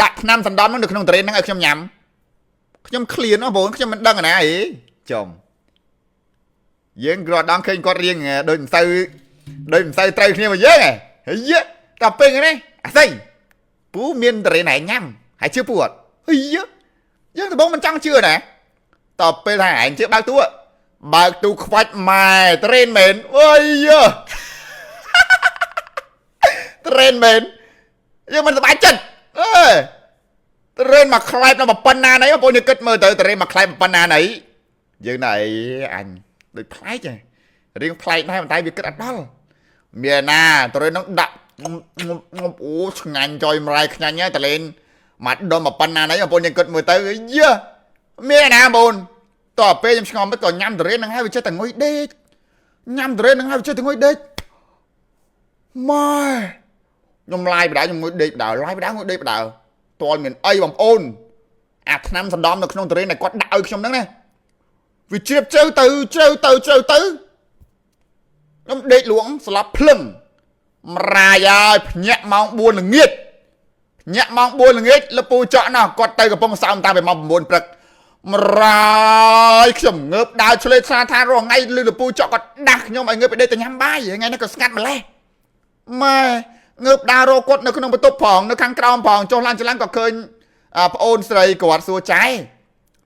ដាក់ថ្នាំសណ្ដំហ្នឹងនៅក្នុងតរេនហ្នឹងឲ្យខ្ញុំញ៉ាំខ្ញុំឃ្លានបងប្អូនខ្ញុំមិនដឹងអាណាអីចំយើងគ្រាន់ដងឃើញគាត់រៀងដូចមិនសូវដូចមិនសូវត្រូវគ្នាមកយើងហ៎ហីតែពេលនេះអាសីពូមានតរេនឯងញ៉ាំហើយជឿពូអត់ហីយើងដំបងមិនចង់ជឿណាតពេលថាឯងជឿបើកទូបើកទូខ្វាច់ម៉ែតរេនមែនអើយតរេនមែនយើងមិនសប្បាយចិត្តអើតរេនមកខ្លែបដល់ប៉ុណ្ណាណីបងប្អូនយើងគិតមើលទៅតរេនមកខ្លែបប៉ុណ្ណាណីយើងណៃអញដូចប្លែកហ៎រៀងប្លែកដែរប៉ុន្តែវាគិតអត់ដល់មានណាតរេននឹងដាក់អូឆ្ងាញ់ចុយម្រាយខ្ញាញ់ហើយតលេនមកដុំប៉ុណ្ណាណីបងប្អូនយើងគិតមើលទៅយឺមានណាបងប្អូនតទៅពេលខ្ញុំឆ្ងល់មិនក៏ញ៉ាំតរេននឹងហើយវាចេះតែងុយដេកញ៉ាំតរេននឹងហើយវាចេះតែងុយដេកម៉ែខ្ញុំឡាយបដៅខ្ញុំងុយដេកបដៅឡាយបដៅងុយដេកបដៅតលមានអីបងប្អូនអាថ្នាំសណ្ដំនៅក្នុងតរេនដែលគាត់ដាក់ឲ្យខ្ញុំហ្នឹងណាវាជ្រាបជ្រៅទៅជ្រៅទៅជ្រៅទៅខ្ញុំដេកលួងស្លាប់ភ្លឹងម្រាយហើយភ្ញាក់ម៉ោង4ល្ងាចភ្ញាក់ម៉ោង4ល្ងាចលពូចក់ណោះគាត់ទៅកំពង់សោមតាំងពីម៉ោង9ព្រឹកម្រាយខ្ញុំងើបដើរឆ្លេឆ្លាថារាល់ថ្ងៃលឺលពូចក់គាត់ដាស់ខ្ញុំឲ្យងើបไปដេកទៅញ៉ាំបាយថ្ងៃនេះក៏ស្ងាត់ម្លេះម៉ែងើបដើររកគាត់នៅក្នុងបន្ទប់ផងនៅខាងក្រោមផងចុះឡើងចឡើងក៏ឃើញប្អូនស្រីគាត់សួរចែ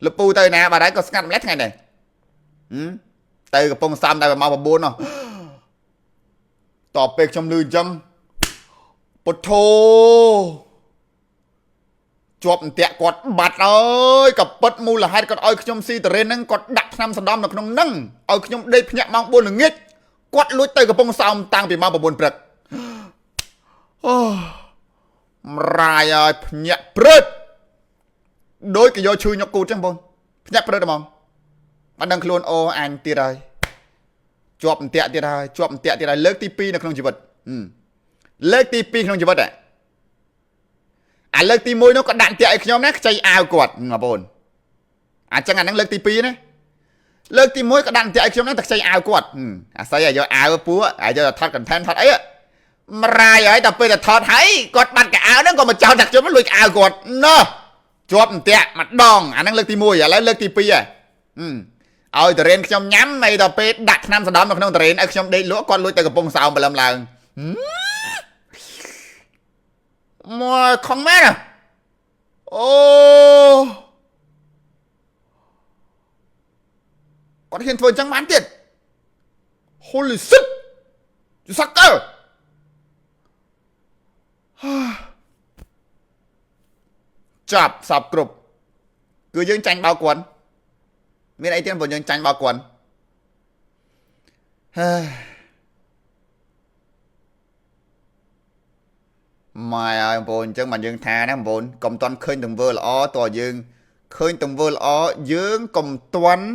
លពូទៅណាបាទហើយក៏ស្ងាត់ម្លេះថ្ងៃនេះទៅកំពង់សោមតែម៉ោង9នោះតបពេលខ្ញុំលឺអញ្ចឹងពុទ្ធោជាប់អន្ទាក់គាត់បាត់អើយក៏ពិតមូលហេតុគាត់ឲ្យខ្ញុំស៊ីតរេនហ្នឹងគាត់ដាក់ថ្នាំសណ្ដំនៅក្នុងហ្នឹងឲ្យខ្ញុំដេកភ្ញាក់ម៉ោង4ល្ងាចគាត់លួចទៅកំពង់សោមតាំងពីម៉ោង9ព្រឹកអូម្រាយឲ្យភ្ញាក់ព្រឹតដូចគេយកឈឺញុកគូតចឹងបងភ្ញាក់ព្រឹតហ្មងបានដឹងខ្លួនអូអញទៀតហើយជាប់អន្ទាក់ទៀតហើយជាប់អន្ទាក់ទៀតហើយលើកទី2នៅក្នុងជីវិតលើកទី2ក្នុងជីវិតអាលើកទី1នោះក៏ដាក់អន្ទាក់ឲ្យខ្ញុំណាខ្ចីអាវគាត់បងប្អូនអញ្ចឹងអាហ្នឹងលើកទី2ណាលើកទី1ក៏ដាក់អន្ទាក់ឲ្យខ្ញុំហ្នឹងតែខ្ចីអាវគាត់អាស័យឲ្យយកអាវពួកឲ្យយកថត content ថតអីម្រាយហើយតែពេលតែថតហើយគាត់បាត់កៅអៅហ្នឹងក៏មកចោលតែខ្ញុំលួចកៅអៅគាត់ណោះជាប់អន្ទាក់ម្ដងអាហ្នឹងលើកទី1ឥឡូវលើកទី2ហ៎ឲ្យតរេនខ្ញុំញ៉ាំហើយដល់ពេលដាក់ថ្នាំសណ្ដំនៅក្នុងតរេនឲ្យខ្ញុំដេកលក់គាត់លួចទៅកំពង់សោមបលឹមឡើងមកខំមែនអូគាត់ហ៊ានធ្វើអញ្ចឹងបានទៀត Holy shit you sucker ចាប់សពគ្រប់គឺយើងចាញ់បោកគាត់មានអីទៀតព្រោះយើងចាញ់បោកគាត់ហើយម៉ែហើយបងប្អូនអញ្ចឹងបានយើងថាណាបងប្អូនកុំតន់ឃើញទង្វើល្អតើយើងឃើញទង្វើល្អយើងកុំតន់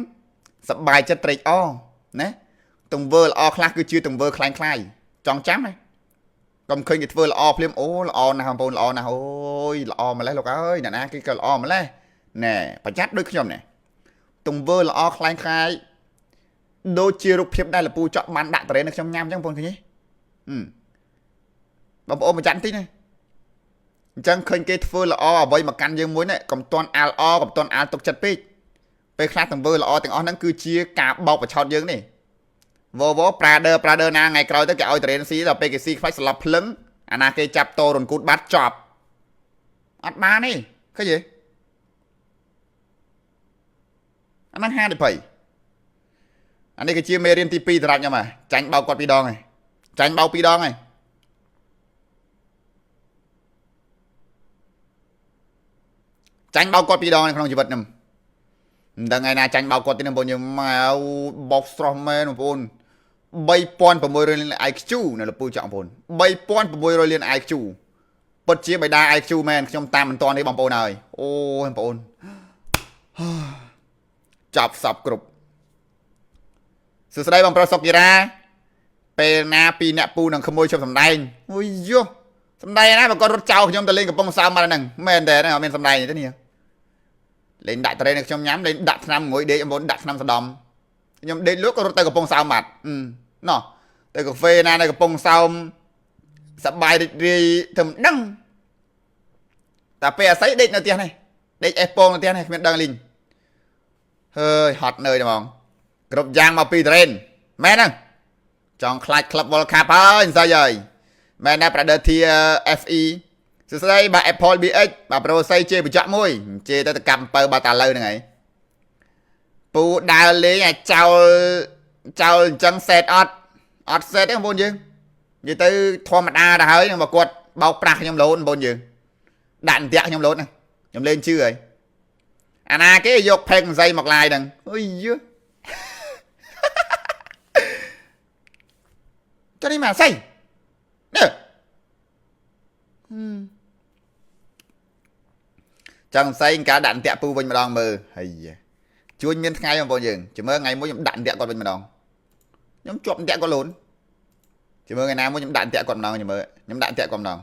សប្បាយចិត្តត្រេកអរណាទង្វើល្អខ្លះគឺជាទង្វើคล้ายៗចង់ចាំណាកុំឃើញគេធ្វើល្អភ្លាមអូល្អណាស់បងប្អូនល្អណាស់អូយល្អម្លេះលោកអើយអ្នកណាគេក៏ល្អម្លេះណែប្រយ័ត្នដូចខ្ញុំណែទង្វើល្អคล้ายៗដូចជារូបភាពដែលលពូចក់បានដាក់តរេននៅខ្ញុំញ៉ាំអញ្ចឹងបងប្អូនឃើញទេបងប្អូនប្រយ័ត្នតិចណាអញ្ចឹងឃើញគេធ្វើល្អអ្វីមកកាន់យើងមួយនេះកុំតន់អាលអកុំតន់អាលទុកចិត្តពេកពេលខ្លះទង្វើល្អទាំងអស់ហ្នឹងគឺជាការបោកបញ្ឆោតយើងនេះវវ Prader Prader ណាថ្ងៃក្រោយទៅគេឲ្យតរេនស៊ីដល់ពេលគេស៊ីខ្វាច់ស្លាប់ភ្លឹងអាណាគេចាប់តរនគូតបាត់ចប់អត់បានទេឃើញទេអាហ្នឹង50អានេះគឺជាមេរៀនទី2សម្រាប់ខ្ញុំហ่ะចាញ់បោកគាត់2ដងហើយចាញ់បោក2ដងហើយចាញ់បោកគាត់2ដងក្នុងជីវិតខ្ញុំមិនដឹងថ្ងៃណាចាញ់បោកគាត់ទេបងប្អូនយើងម៉ែបោកស្រស់មែនបងប្អូន3600លាន IQ នៅលពូចក់បងប្អូន3600លាន IQ ពិតជាបៃតា IQ មែនខ្ញុំតាមមិនតាន់ទេបងប្អូនហើយអូបងប្អូនចាប់សពគ្រប់សួស្តីបងប្រុសសុកគិរាពេលណាពីអ្នកពូនឹងក្មួយជប់សំដែងអូយយោសំដែងណាបើគាត់រត់ចោលខ្ញុំទៅលេងកំពង់សោមមកហ្នឹងមែនទេអត់មានសំដែងទេនេះលេងដាក់ត្រេនខ្ញុំញ៉ាំលេងដាក់ថ្នាំងុយដេកបងប្អូនដាក់ថ្នាំសដំខ្ញុំដេកលក់ក៏រត់ទៅកំពង់សោមបាត់ណោះទៅកាហ្វេណានៅកំពង់សោមសបាយរីករាយទៅមិនដឹង តែពេលអាស័យដេកនៅផ្ទះនេះដេកអេសពងនៅផ្ទះនេះគ្មានដឹងលីងហើយហត់នឿយហ្មងគ្រប់យ៉ាងមកពីត្រេនមែនហ្នឹងចង់ខ្លាចក្លឹប World Cup ហើយស្អីហើយមែនណា Brother T FE សួស្តីបាទ Apple BX បាទប្រូស័យជេបញ្ចក់មួយជេទៅតកម្មពៅបាទតាលើហ្នឹងហើយពូដើរលេងអាចោលចោលអញ្ចឹងសេតអត់អត់សេតទេបងប្អូនយើងនិយាយទៅធម្មតាទៅហើយនឹងបើគាត់បោកប្រាស់ខ្ញុំលោនបងប្អូនយើងដាក់អន្ទាក់ខ្ញុំលោនណាខ្ញុំលេងជឿហើយអាណាគេយកផេកស័យមកឡាយហ្នឹងអុយយចុះនេះមកស័យនេះចង់ស័យការដាក់អន្ទាក់ពូវិញម្ដងមើលហើយជួញមានថ្ងៃបងប្អូនយើងចាំមើលថ្ងៃមួយខ្ញុំដាក់អន្ទាក់គាត់វិញម្ដងខ្ញុំជាប់អន្ទាក់គាត់លូនចាំមើលថ្ងៃណាមួយខ្ញុំដាក់អន្ទាក់គាត់ម្ដងចាំមើលខ្ញុំដាក់អន្ទាក់គាត់ម្ដង